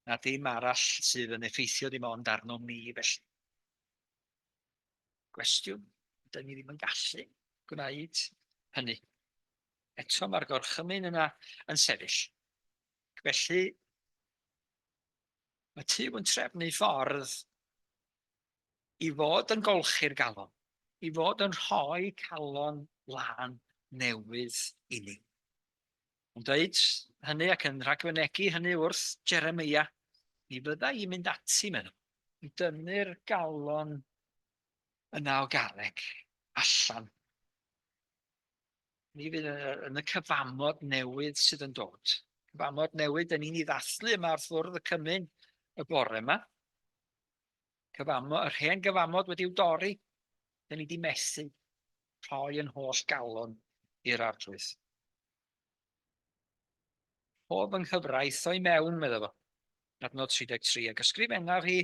na dim arall sydd yn effeithio dim ond arnom ni felly. Gwestiwn, dyn ni ddim yn gallu gwneud hynny. Eto mae'r gorchymyn yna yn sefyll. Felly, mae Duw yn trefnu ffordd i fod yn golchi'r galon, i fod yn rhoi calon lân newydd i ni. Yn dweud hynny ac yn rhagfynegi hynny wrth Jeremeia, mi fydda i'n mynd ati, meddwl, i dynnu'r galon yna o garreg allan. Mi fydd yn y cyfamod newydd sydd yn dod. Cyfamod newydd, dyn ni'n ei ddathlu yma wrth fwrdd y cymun y bore yma. Cyfamod, yr hen gyfamod wedi'w dorri. Dyn ni wedi methu rhoi yn holl galon i'r arglwydd. Pob yng nghyfraith o'i mewn, medda fo. Adnod 33, ac ysgrifennaf hi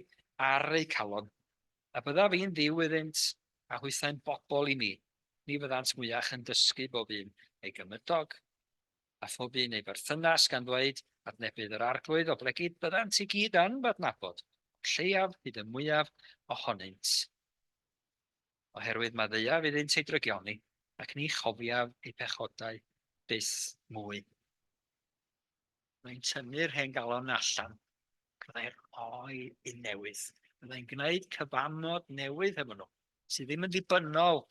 ar eu calon, a byddaf i'n ddiw iddynt, a hwythau'n bobl i mi, ni fyddant mwyach yn dysgu bob un ei gymydog, a phob un ei berthynas, gan ddweud, Adnebydd yr Arglwydd, oblegid byddant i gyd yn f'adnabod, o'r lleiaf hyd y mwyaf ohonynt. Oherwydd maddeuaf iddynt eu drygioni, ac ni chofiaf eu pechodau byth mwy. Mae'n tynnu'r hen galon allan, ac byddai'n rhoi un newydd. Byddai'n gwneud cyfamod newydd hefo nhw, sydd ddim yn ddibynnol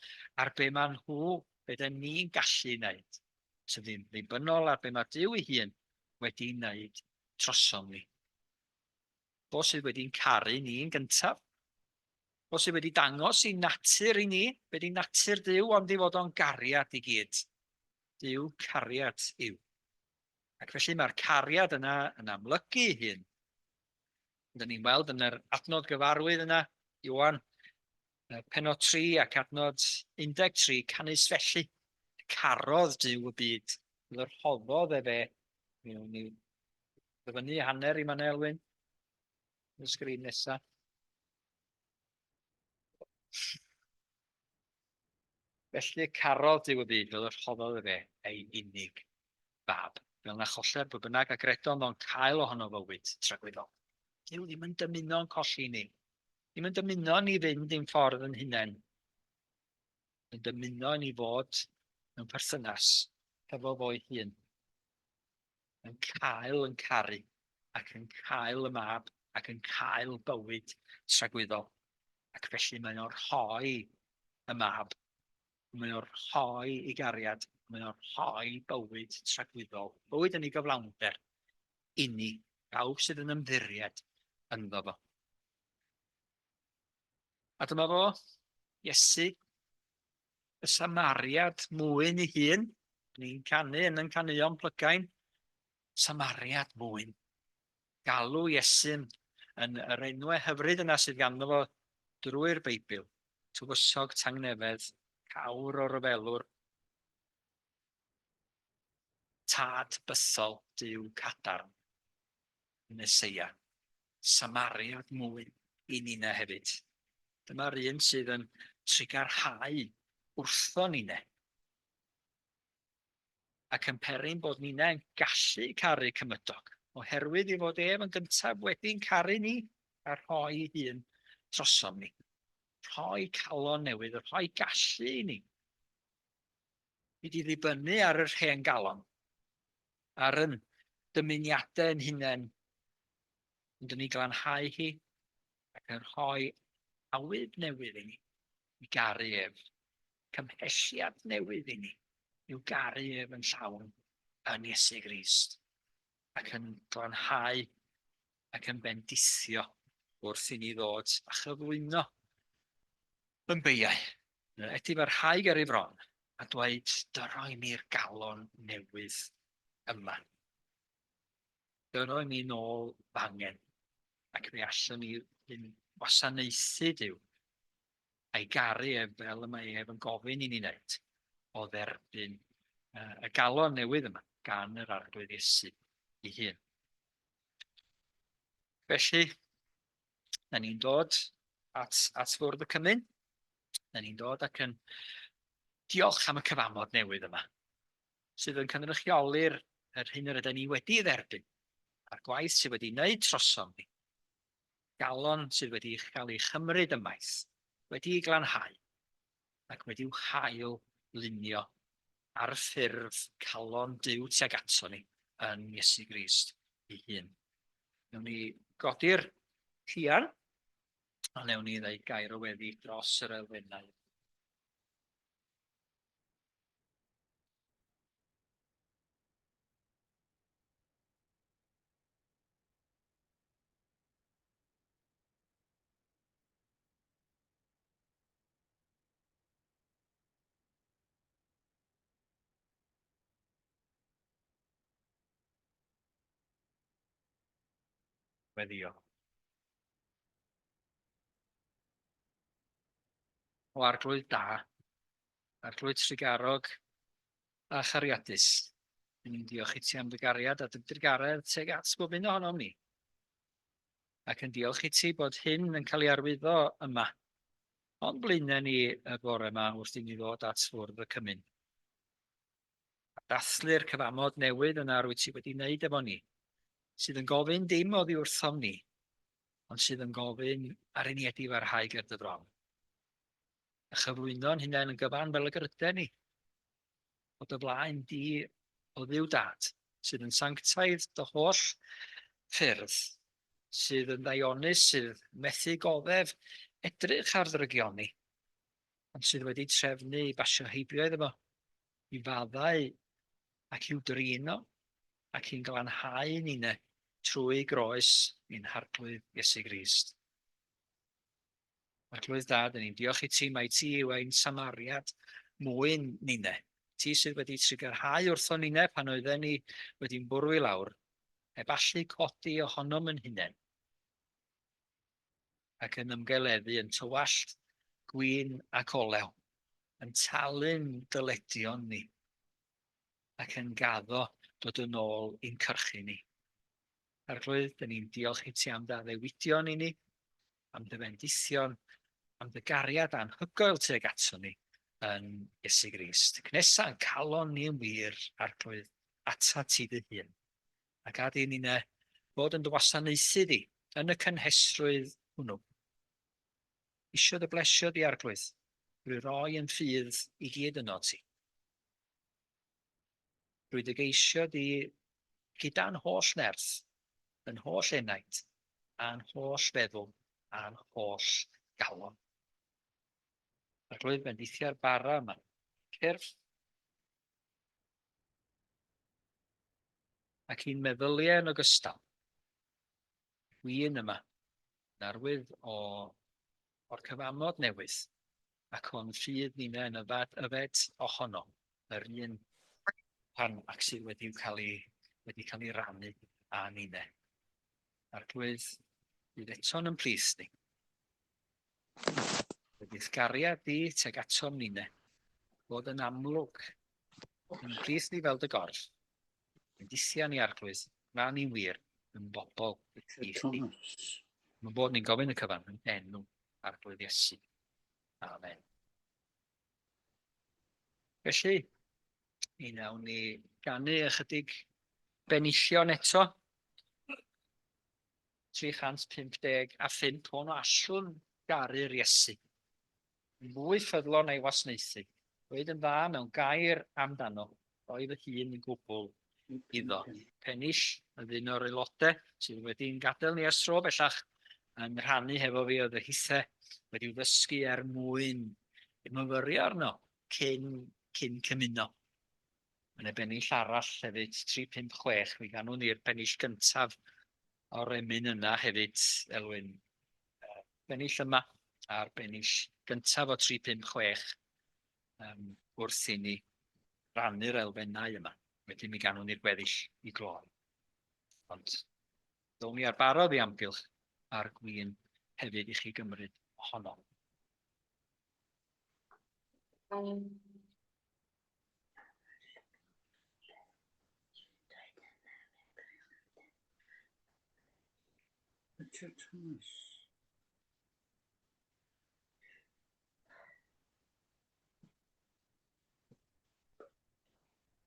ar be maen nhw, be dyn ni'n gallu wneud, sydd ddim ddibynnol ar be mae Duw ei hun wedi wneud trosom ni. Fo sydd wedi'n caru ni'n gyntaf. Fo sydd wedi dangos i natur i ni, be di natur Duw ond i fod o'n gariad i gyd. Duw cariad yw. Ac felly mae'r cariad yna yn amlygu ei hun. Dyn ni'n weld yn yr adnod gyfarwydd yna, Ioan, penod 3 ac adnod 13, canys felly, carodd Duw y byd, fel yr rhoddodd efe, mi wnawn ni ddyfynnu hanner i Manel Elwyn, y sgrin nesaf. Felly carodd Duw y byd fel y rhoddodd efe ei unig fab, fel na choller pwy bynnag a gredo ynddo ond cael ohono fywyd tragwyddol. Duw ddim yn dymuno'n colli ni. Ddim yn dymuno ni fynd i'n ffordd yn hunain. Yn dymuno ni fod mewn perthynas hefo fo'i hun. Yn cael yn caru ac yn cael y mab ac yn cael bywyd tragwyddol. Ac felly mae o'n rhoi y mab, mae o'n rhoi ei gariad, mae o'n rhoi bywyd tragwyddol, bywyd yn ei gyflawnder inni, bawb sydd yn ymddiried ynddo fo. A dyma fo, Iesu, y Samariad mwyn ei hun. Ni'n canu yn yn caneuon plygain. Samariad mwyn. Galw Iesu'n yn yr enwau hyfryd yna sydd ganddo fo drwy'r Beibl. Tywysog tangnefedd, cawr o ryfelwr, tad bythol, Duw cadarn. Meseia. Samariad mwyn i ninne hefyd. Dyma'r un sydd yn trugarhau wrtho ninne. Ac yn peri'n bod ninne yn gallu caru cymydog, oherwydd ei fod ef yn gyntaf wedi'n caru ni a rhoi ei hun drosom ni. Rhoi calon newydd, rhoi gallu i ni. Nid i ddibynnu ar yr hen galon, ar yn dymuniadau yn hunain, ond yn ei glanhau hi ac yn rhoi awydd newydd i ni i garu ef, cymhelliad newydd i ni i'w garu ef yn llawn yn Iesu Grist, ac yn glanhau ac yn bendithio wrth i ni ddod a chyflwyno yn beiau. Edifarhau ger ei fron a dweud, dyro i mi'r galon newydd yma. Dyro i mi nôl fy angen, ac fe allwn ni fynd wasanaethu Duw a'i garu ef fel y mae ef yn gofyn i ni wneud o dderbyn y galon newydd yma gan yr Arglwydd Iesu ei hun. Felly, na ni'n dod at, at fwrdd y cymun, na ni'n dod ac yn diolch am y cyfamod newydd yma, sydd yn cynrychioli'r yr hyn yr ydyn ni wedi dderbyn, a'r gwaith sydd wedi wneud trosom ni. Galon sydd wedi cael ei chymryd ymaith, wedi ei glanhau, ac wedi'w hail lunio ar ffurf calon Duw tuag ato ni yn Iesu Grist. ei hun. Newn ni godi'r llian, a newn ni ddeud gair o weddi dros yr elfennau. Weddio. O Arglwydd da, Arglwydd trugarog a chariadus, dyn ni'n diolch i ti am dy gariad a dy drugaredd tuag at bob un ohonom ni. Ac yn diolch i ti bod hyn yn cael ei arwyddo yma. O'n blaenau ni y bore yma wrth i ni ddod at fwrdd y cymun. A dathlu'r cyfamod newydd yna rwyt ti wedi wneud efo ni, sydd yn gofyn dim oddi wrthom ni, ond sydd yn gofyn ar i ni edifarhau ger dy fron. A chyflwyno'n hunain yn gyfan fel y gryden ni, o dy flaen di o Dduw Dad, sydd yn sanctaidd dy holl ffyrdd, sydd yn ddaionus, sydd methu goddef edrych ar ddrygioni, ond sydd wedi trefnu i basio heibio iddo fo, i faddau ac i'w drin o, ac i'n glanhau ninne trwy groes ein Harglwydd Iesu Grist. Arglwydd Dad, ni'n diolch i ti mai ti yw ein Samariad mwyn ninne. Ti sydd wedi trugarhau wrthon ninne pan oedden ni wedi'n bwrw i lawr, heb allu codi ohonom yn hunain, ac yn ymgeleddu yn tywallt gwin ac olew, yn talu'n dyledion ni, ac yn gaddo dod yn ôl i'n cyrchu ni. Arglwydd, dyn ni'n diolch i ti am dy addewidion i ni, am dy fendithion, am dy gariad anhygoel tuag ato ni yn Iesu Grist. Cnesa'n calon ni yn wir, Arglwydd, ata ti dy hun. A gad i ninne fod yn dy wasanaethu di yn y cynhesrwydd hwnnw. Isio dy blesio di, Arglwydd, drwy roi yn ffydd i gyd yno ti. Drwy dy geisio di gyda'n holl nerth, yn holl enaid, a'n holl feddwl, a'n holl galon. Arglwydd, bendithia'r bara yma, cyrff ac i'n meddyliau yn ogystal. Gwin yma, yn arwydd o, o'r cyfamod newydd, ac o'n ffydd ninnau yn yfed, yfed ohono, yr un pan ac sydd wedi cael ei, wedi cael ei rannu â ninnau. Arglwydd, bydd eto'n yn plith ni. Wedi'th gariad di tuag atom ninne, fod yn amlwg yn plith ni fel dy gorff. Bendithia ni Arglwydd, na ni'n wir yn bobl i chdi. Mae'n bod ni'n gofyn y cyfan yn enw Arglwydd Iesu. Amen. Felly, mi wnawn ni ganu ychydig benillion eto. 355 o'n allwn garu'r Iesu. Yn fwy ffyddlon a'i wasnaethu. Dweud yn dda mewn gair amdano, rhoi fy hun yn gwbl iddo. Pennill oedd un o'r aelodau sydd wedi'n gadael ni ers tro bellach yn rhannu hefo fi oedd y hithe wedi'w ddysgu er mwyn myfyrio arno cyn, cyn cymuno. Mae yna bennill arall hefyd, 356, mi ganwn ni'r pennill gyntaf o'r emyn yna hefyd, Elwyn. Bennill yma a'r bennill gyntaf o 356 um, wrth i ni rannu'r elfennau yma. Wedyn mi ganwn ni'r gweddill i gloi. Ond ddown ni ar barodd i amgylch a'r gwin hefyd i chi gymryd ohono. Richard Thomas.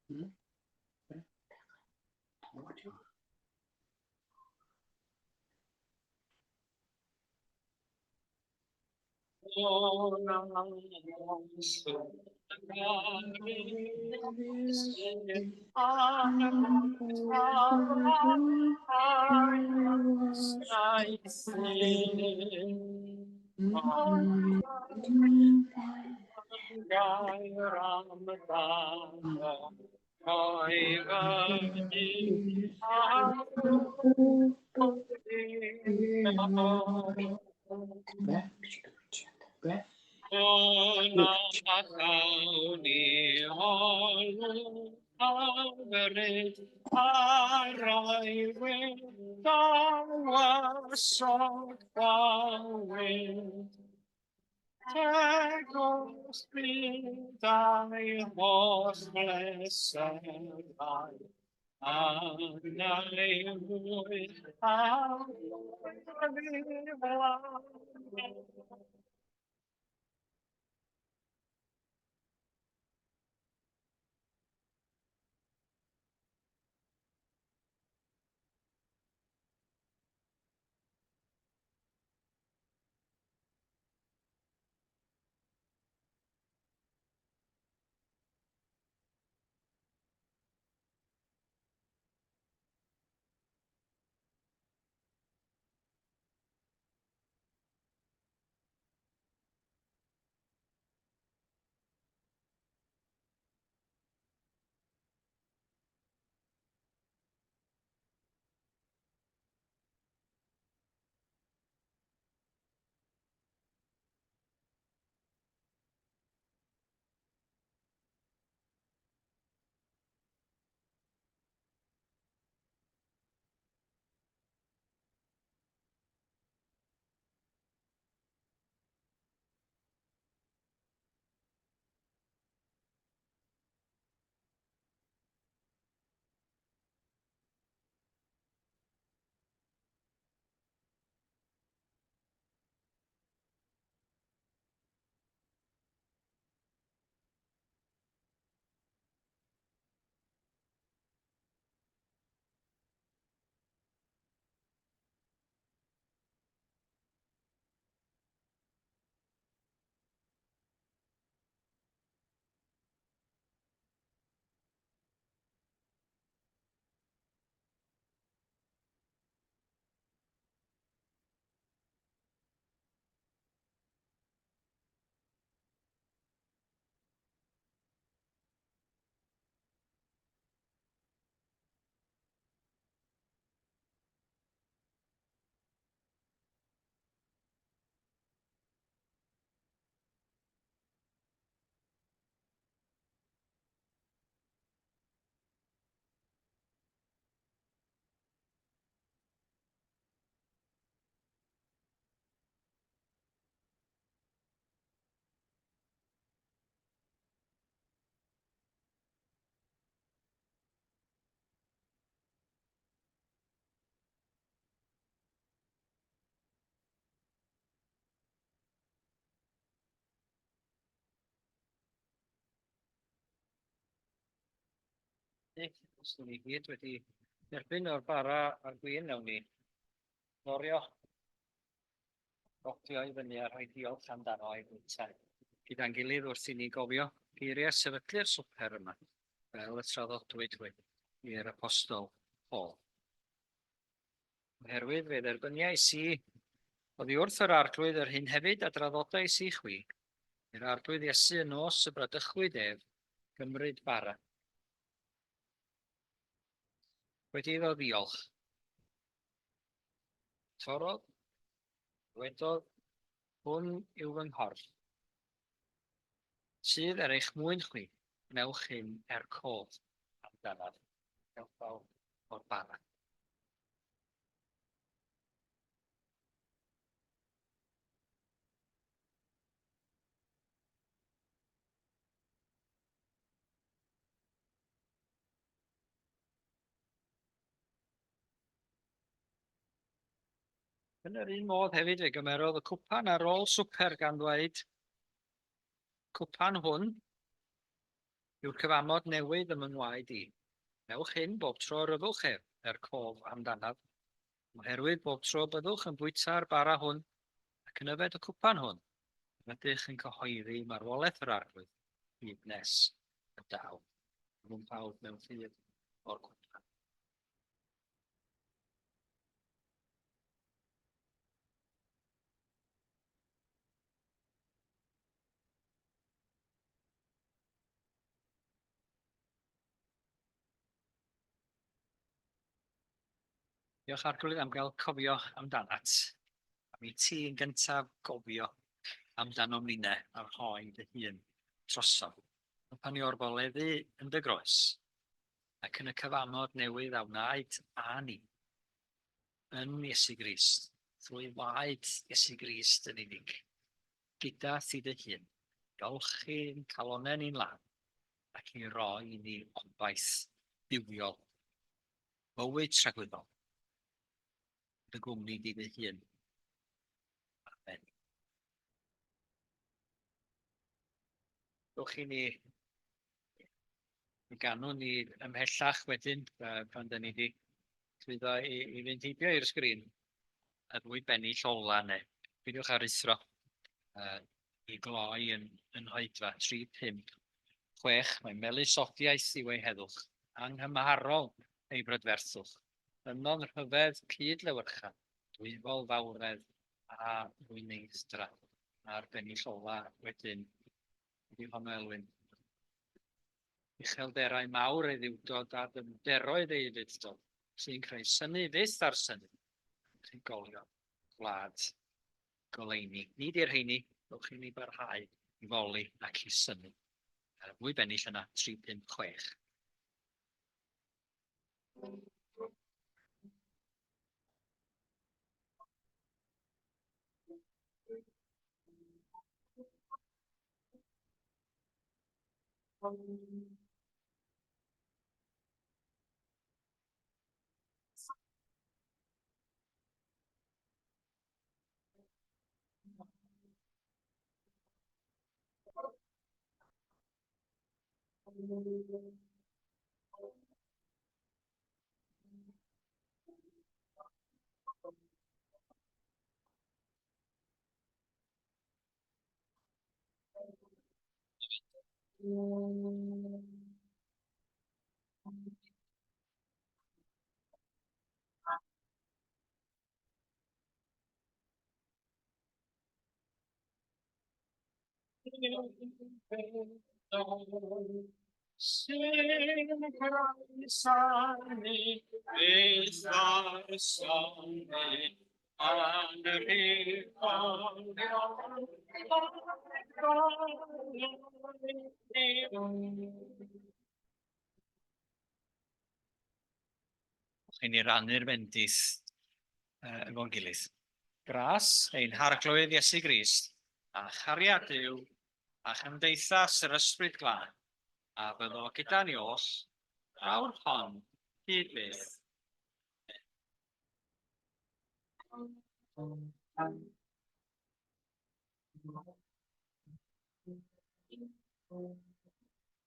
Hmm? What you? Tegwch gyda'i holl bleserau, a wnai mwy a Os ydyn ni gyd wedi derbyn o'r bara a'r gwin, nawn ni lorio, rodio i fyny a rhoi diolch amdano a'i fwyta. Gyda'n gilydd wrth i ni gofio geiriau sefydlu'r swper yma, fel y traddodwyd hwy i'r apostol Paul. Oherwydd fe dderbyniais i oddi wrth yr Arglwydd yr hyn hefyd a draddodais i chwi, i'r Arglwydd Iesu y nos y bradychwyd ef, gymryd bara. Wedi iddo ddiolch. Torrodd, dywedodd, hwn yw fy nghorff, sydd er eich mwyn chwi, gwnewch hyn er cof amdanaf. Dewch bawb o'r bara. Yn yr un modd hefyd fe gymerodd y cwpan ar ôl swper gan ddweud, Cwpan hwn yw'r cyfamod newydd ym ngwaed i. Newch hyn bob tro yr yfwch ef, er cof amdanaf. Oherwydd bob tro byddwch yn bwyta'r bara hwn ac yn yfed y cwpan hwn, rydych yn cyhoeddi marwolaeth yr Arglwydd. Hyd nes y daw. Rhwng pawb mewn ffydd o'r cwpan. Diolch Arglwydd am gael cofio amdanat. Am i ti yn gyntaf gofio amdanom ninne a rhoi dy hun drosom. Pan i orfoleddu yn dy groes, ac yn y cyfamod newydd a wnaed â ni, yn Iesu Grist, trwy waed Iesu Grist yn unig, gyda thi dy hun, golchi'n calonnau ni'n lân, ac i roi i ni obaith duwiol, bywyd tragwyddol, dy gwmni di dy hun. Amen. Dewch i ni i ganwn ni ymhellach wedyn pan da ni wedi llwyddo i, i fynd heibio i'r sgrin. Y ddwy bennill ola neu peidiwch â ruthro i gloi yn, yn hoedfa 3, 5, 6. Mae melysodiaeth yw ei heddwch, anghymharol ei brydferthwch, yno'n rhyfedd cyd-lewyrcha, dwyfol fawredd a rwyneidd-dra. A'r bennill ola wedyn ydy honno Elwyn. Uchelderau mawr ei dduwdod a dyfnderoedd ei ufudd-dod, sy'n creu synnu fyth ar synnu, trigolion gwlad goleuni. Nid i'r rheini, dewch i ni barhau i foli ac i synnu. Mwy bennill yna, 3, 5, 6. Sy'n croesawu byth ar sonni Chi ni rannu'r fendith efo'n gilydd. Gras ein Harglwydd Iesu Grist, a chariad Duw, a chymdeithas yr Ysbryd Glân, a fyddo gyda ni oll, awr hon, hyd byth.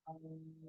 Amen.